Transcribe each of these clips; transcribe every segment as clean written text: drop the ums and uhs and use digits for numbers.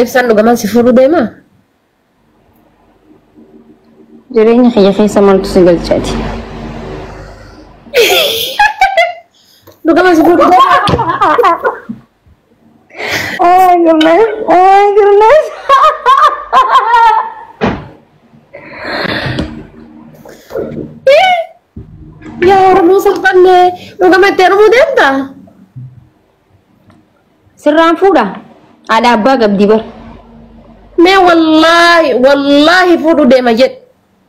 Ibsaan dhugamaan si fuudhuu deemaa? Jireenya kiyya keessa maaltu si galchaati? Dhugamaan si fuudhuu deemaa? Oh my goodness. Oh my goodness. Yaa Oromoo salphannee dhugama itti heerumuu deemtaa? Sirraan fuudha. Haadha abbaa qabdi bar. Mee wallaahi wallaahi fuudhuu deema jedhe.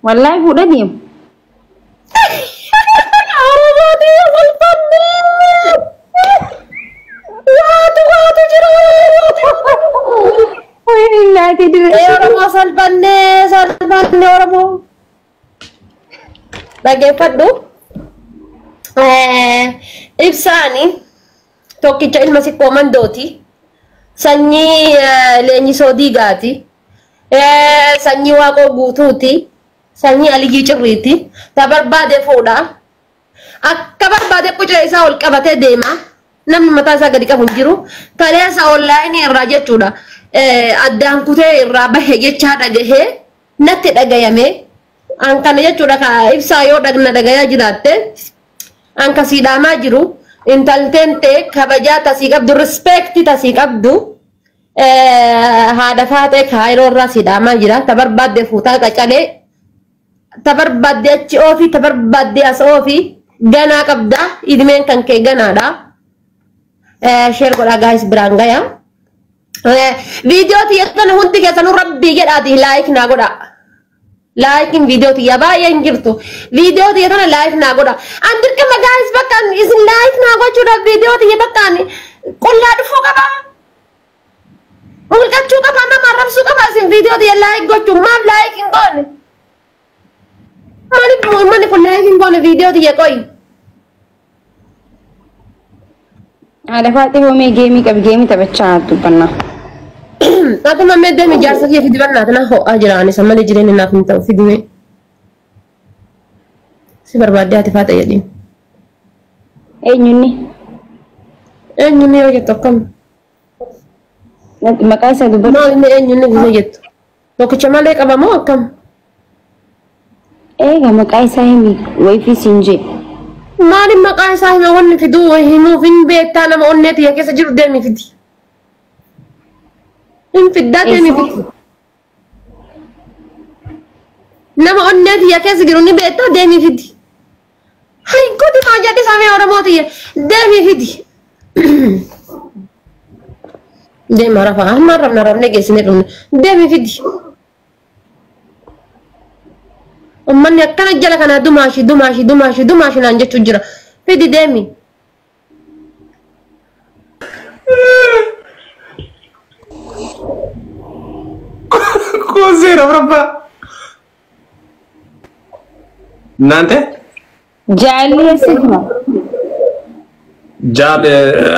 Wallaahi fuudha deema. Oromooti salphannee. Waatu waatu jira. Wayii naati dire. Ee Oromoo salphannee salphannee Oromoo. Dhaggeeffadhu. Ibsaani tokkicha ilma sikkoo mandooti. Sanyii leenjisoo diigaati. Sanyii waaqoo guutuuti. Sanyii aliyyii cirriiti. Ta barbaade fuudha. Akka barbaade qucee isaa ol qabatee deema. Namni mataa isaa gadi qabu hin jiru. Kaleessa onlaayinii irraa jechuudha. Addaan kutee irraa bahe jechaa dhagahee natti dhagayame. An kana jechuudha ka ibsaa yoo dhagna dhagayaa jiraatte. An kasii dhaamaa jiru. Intalteen ta'e kabajaa tasii qabdu rispeektii tasii qabdu. Haadha faatee kaayiroo irraa si dhaamaa jira. Ta barbaadde fuutaa qacalee. Ta barbaadde achi oofi ta barbaadde as oofi ganaa qabda. Idmeen kan kee ganaadha. Share godhaa guys biraan gaya. Viidiyoo tiyya tana hundi keessanuu rabbii jedhaati like naa godha. Laayikiin viidiyoo tiyya baay'ee hin jirtu. Viidiyoo tiyya tana like naa godha. An dirqama guys bakka isin like naa gochuudhaaf viidiyoo tiyya bakka ani qullaa dhufuu qaba. Mul'achuu qaba nama arrabsuu qaba isin viidiyoo tiyya like gochuun maaf like hin goone? Maaliif uummanni kun like hin goone viidiyoo tiyya qoyi? Haadha faaxee hoomee geemii qabi geemii taphachaa dubbannaa. Ati mammee deemi jaarsa kiyya fidi barnaata na ho'aa jira ani san malee jireenya naaf hin ta'u fidime. Si barbaaddee ati faaxa jedhiin. Eenyunni? Eenyunni yoo jettu akkam? Maqaa isaa dubbadhu. Maal inni eenyunni gisee jettu? Tokkicha malee qaba moo akkam? Eega maqaa isaa himi wayifii siin jee. Maaliif maqaa isaa hima wanni fiduu himuuf hin beektaa nama onnee tiyya keessa jiru deemi fidi. Hin fiddaa deemi fidi. Nama onnee tiyya keessa jiru ni beektaa deemi fidi. Hay godi maa jedhe samee Oromoo tiyya deemi fidi. Deema rafa amma rafna rafnee geessinee dhumne deemi fidi. Uummanni akkana jala kanaa dumaashi dumaashi dumaashi dumaashi naan jechuu jira. Fidi deemi. Koseera afraffaa. Naante? Jaalli eessa jira? Jaal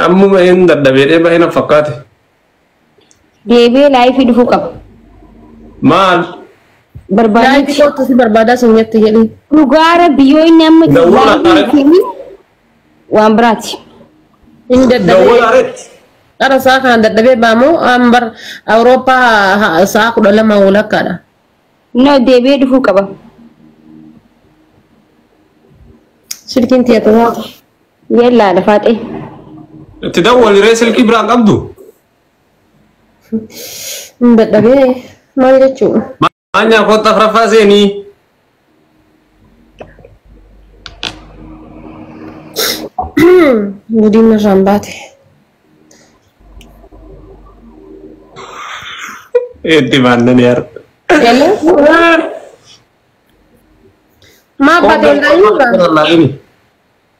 ammuma hin dadhabeedhee baay'ee na fakkaate. Deebi'ee laayifii dhufuu qaba. Maal? Laayifii Barbaaduuti. kootu si barbaadaa sin jette jedhii. Dhugaa rabbi yoo inni amma Dawwala laayifii hin waan biraati. Hin dadhabee. Dawwala areetti. Qara sa'a kana dadhabee baamoo ambar Awurooppaa sa'a 12 walakkaadha. No deebi'ee dhufuu qaba. Silkiin tiyya tasaata. Yallaa haadha faaxee. Itti dawwali ree silkii biraan qabdu. Hin dadhabee maal jechuudha? Maanyaa kootta afraffaa seenii. Gudiin irraan baate. Itti baannani har'a. Yallaa. Maa baate wallaahi irraa?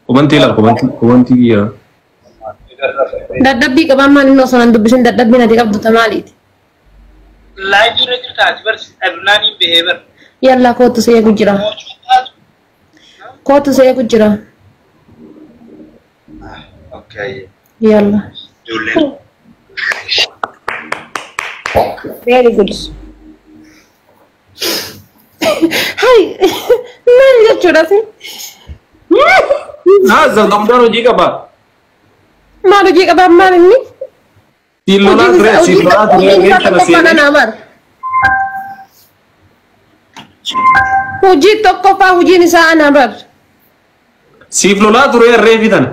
Komantii laal komantii komantii yaa. Dadhabbii qabaan maal inni osoo nan dubbisin dadhabbiin ati qabdu ta maaliiti? Laayifii irra jirta ati bar dhabnaan hin bahee bar. Yallaa kootu si eegu jira. Kootu si eegu jira. Okay. Yallaa. Ijoolleen. Very good. Hai maal jechuudha si? Haa zamdamdaan hojii qaba. Maal hojii qabaan maal inni? Siin lolaa ture, siin lolaa ture, Hojiin isaa reef kana tokkoffaan seenee. anaa bar. Hojii tokkoffaa hojiin isaa anaa bar. Siif lolaa ture reefi tana.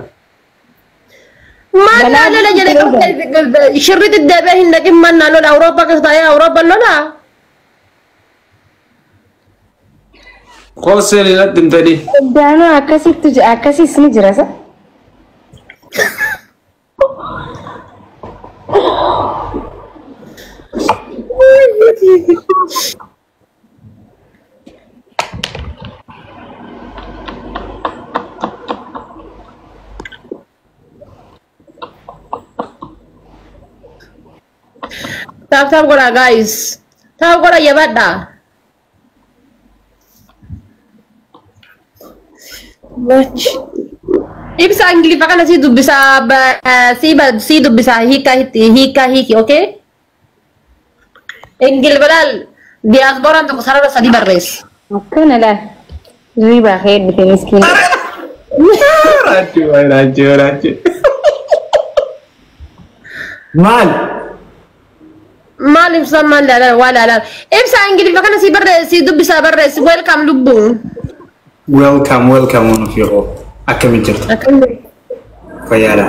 Maal naa lola jedhe shirriitti deebi'ee hin dhaqin maal naa lola Awurooppaa keessa taa'ee Awurooppaa lola. Kooseen irratti himtanii. Daanoo akkasittu akkasis ni jira sa? Tap tap godhaa guys. Tap godhaa jabaadhaa. Ibsa Ingiliffa kana si dubbisaa si dubbisaa hiika hiika hiiki okay? Ingiliffa laal diyaaspooraan tokko sarara sadii barreessa. Akkana laal. Zurii baakee dhufe miskiina. Raachuu raachuu raachuu. Maal? Maal ibsa maal laala waa laala. Ibsa Ingiliffa kana si barreessi si dubbisaa barreessi welcome lubbuun. Welcome, welcome one of your akkamiin jirtu? Akkam Fayyaadha.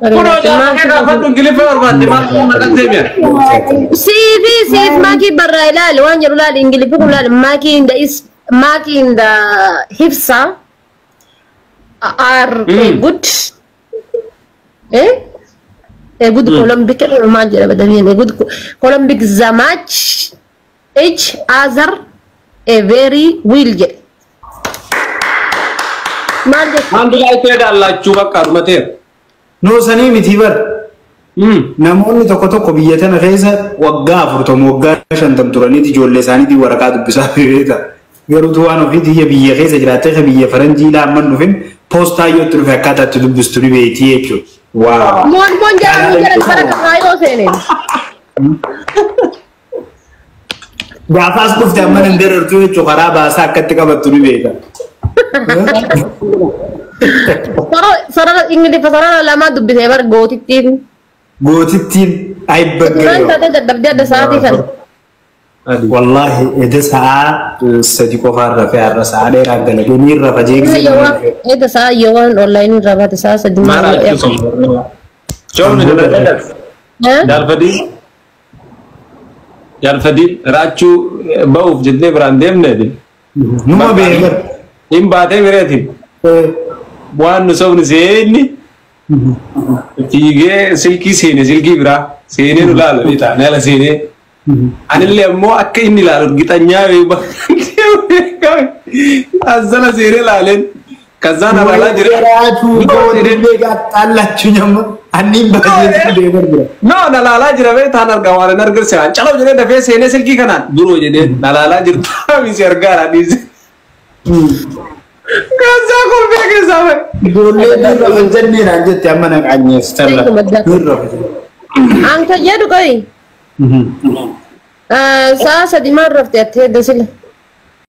Kunoo jaarraa gaafadhu Ingiliffa barbaadde maal kun maqaan deebi'a. Siifi siif maakii barraa ilaali waan jedhu ilaali Ingiliffi kun ilaali maakii in the is maakii in the hibsa are a good eh a good Colombic maal jedha badameen a good Colombic the match each other a very well jedhe maal jedhu Maan dura itti edaallachuu bakka dhumateera. Noo sanii miti bar. Namoonni tokko tokko biyya tana keessa waggaa 40 waggaa 50 turaniiti ijoollee isaaniitiin waraqaa dubbisaa beekta. Garuu waan ofii biyya keessa jiraattee ka biyya faranjii laamman dhufin poostaa yoo itti dhufe akkaataa itti dubbistu ni beekti jechuudha. Waaw. Moon moon jedhamu jedhan bara kaayoo seeneen. Gaafaas dhufte amma nan darartuu jechuudha karaa baasaa akkatti qabattu ni beeka. Sarara Ingiliffa sarara lama dubbisee bar gootittiin. Gootittiin Maal ayibba taatee dadhabdee adda sa'aatii kana. Wallahi eda sa'aa 3 qofaan rafee har'a sa'aa dheeraa dalagee ni rafa jeeqsee. Eda sa'a yoo waan onlaayinii irraa baate sa'a 3 Maal maal raachuu sun. Coomni dabalata. Jaalfadii. Jaalfadii raachuu ba'uuf jennee biraan deemne. Numa beekar. Hin baatee bireetiin. Waan nu sobni seenni fiigee silkii seene silkii biraa seenee nu laalu ni taane ala seenee. Anillee ammoo akka inni ilaalu gixanyaa azzala seenee laaleen kazzaan alaalaa jira. Raachuu xaallachuu nyamma anniin baay'ee beekar jira. No na laalaa jira bee taan argaa waan hin argirse waan calaw jedhee dafee seenee silkii kanaan duroo jedhee na laalaa jirta misi argaara dhiise. Kazzaa kolfee keessaa ba'e. Ijoollee ni rafa jennee naan jette amma na qaanyeessitalla. Ni rafa. Anka jedhu qoyi. Sa'a 3 maal rafte ati hedda sila.